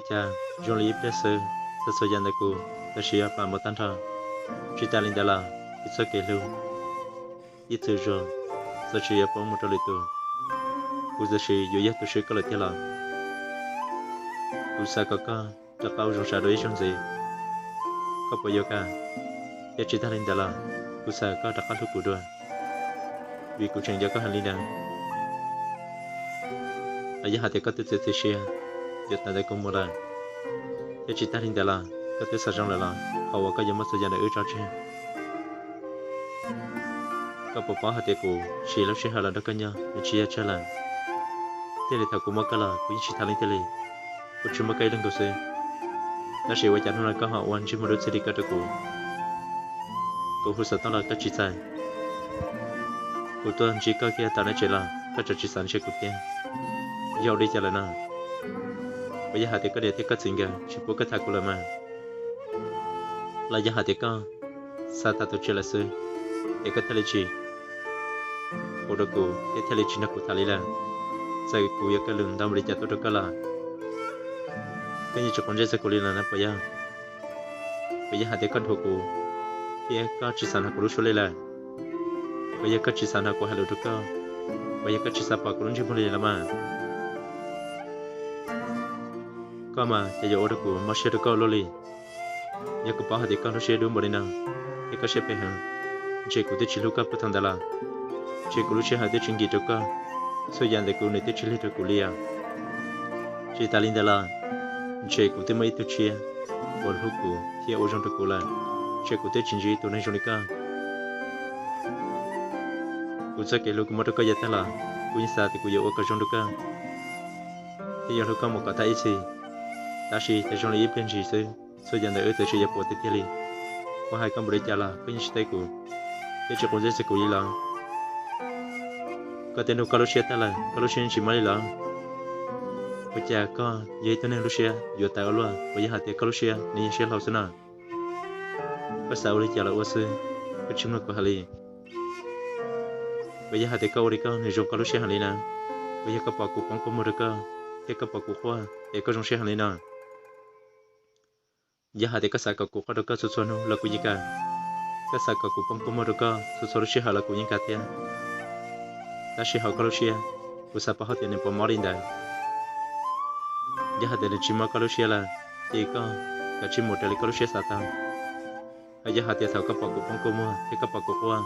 Cas zoo li ib pliag xwb, txhua txhua yam ntawm kuv tam sim yuav plam mus tag nrho. Tsis tas li ntawd los kuv txoj kev hlub ib txwm zoo, txawm tsis yuav poob mus rau lwm tus, kuv txawm sis yuav yog tus swb koj lawm tiag los kuv xav kom koj rov qab ua zoo saib dua ib zaug ntxiv. Koj puas yuav kam? Thiab tsis tas li ntawd los kuv xav koj rov qab hlub kuv dua, vim kuv tseem nco koj heev li ntawd. Los yog hais tias koj twb txiav txim siab yuav tawm ntawm kuv mus lawm, thiab tsis tas li ntawd los koj twb xav zoo lawm los qhov uas koj yuav muab txhua yam ntawm wb tso tseg. Koj puas paub hais tias kuv siv lub sij hawm los nrog koj nyob nws tsis yog tsawg lawm. Thiaj li thaum kuv muab koj los kuv yeej tsis tham leej twg li, kuv tsuas muab koj ib leeg nkaus xwb. Tab sis ua cas hnub no koj ho ua ntsej muag dub txig li ko rau kuv? Kuv hu xov tooj los koj tsis txais, kuv tuaj ntsib koj kiag tom nej tsev los koj tseem tsis xav ntsib kuv thiab. Yog ua li cas lawm no? Puas yog hais tias koj niam thiab koj txiv nkawd tsis pub koj tham kuv lawm mas? Los yog hais tias koj xav tham tus tshiab lawm xwb, es koj thiaj li tsis hu rau kuv thiab thiaj li tsis nrog kuv tham li lawm? Txawm kuv yuav kaw lus ntau npaum li cas tuaj rau koj los koj yeej tsis quav ntsej txog kuv li lawm na puas yog? Puas yog hais tias koj dhuav kuv, thiab koj tsis xav hnov kuv lub suab li lawm? Puas yog koj tsis xav hnov kuv hais lus rau koj? Puas yog koj tsis xav pom kuv lub ntsej muag li lawm mas? Koj mas ces yuav ua rau kuv mob siab rau koj ua luaj li. Yog kuv paub hais tias koj lub siab dub npaum li no, thiab koj siab phem heev, ntshe kuv twb tsis hlub koj puag thaum ntawd los, ntshe kuv lub sij hawm twb tsis nkim rau koj, txhua yam ntawm kuv nws twb tsis lig rau kuv li os. Tsis tas li ntawd los, ntshe kuv twb muaj ib tug tshiab uas hlub kuv thiab ua zoo rau kuv lawm, ntshe kuv twb tsis ntsib ib tug neeg zoo li koj. Kuv txoj kev hlub kuv muab rau koj yav tag los, kuv yeej xav tias kuv yuav ua kom zoo rau koj, thiab yuav hlub koj mus kom tag ib txhis. Tab sis ces zoo li ib pliag ntsis xwb, txhua yam ntawm wb txawm sis yuav puas tiag tiag li. Kuv hais koj npaum li cas los koj yeej tsis teb kuv, thiab tsis quav ntsej txog kuv li los? Koj twb nug koj lub siab tag lawm, koj lub siab tsis mob li los? Ua cas koj yog ib tug neeg lub siab yuav tawv ua luaj? Puas yog hais tias koj lub siab nws yog siab hlau xwb no? Koj xav ua li cas los ua xwb, koj tsis mloog kuv hais li. Puas yog hais tias koj ua li koj nws zoo koj lub siab heev li na? Puas yog koj pom kuv poob kua muag rau koj, thiab koj pom kuv quaj es koj zoo siab heev li no? Yog hais tias koj xav kom kuv quaj rau koj txhua txhua hnub los kuv yeej kam, koj xav kom kuv poob kua muag rau koj txhua txhua lub sij hawm los kuv yeej kam thiab. Tab sis hauv koj lub siab, kuv xav paub hais tias nws puas mob li ntawd. Yog hais tias nws tsis mob koj lub siab lawm, ces koj kav tsij mus raws li koj lub siab xav tau. Hos yog hais tias thaum koj pom kuv poob kua muag thiab koj pom kuv quaj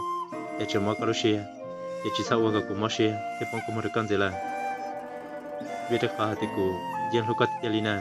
es tseem mob koj lub siab, ces tsis txhob ua kom kuv mob siab thiab poob kua muag rau koj ntxiv lawm. Vim rau qhov hais tias kuv yeej hlub koj tiag tiag li na.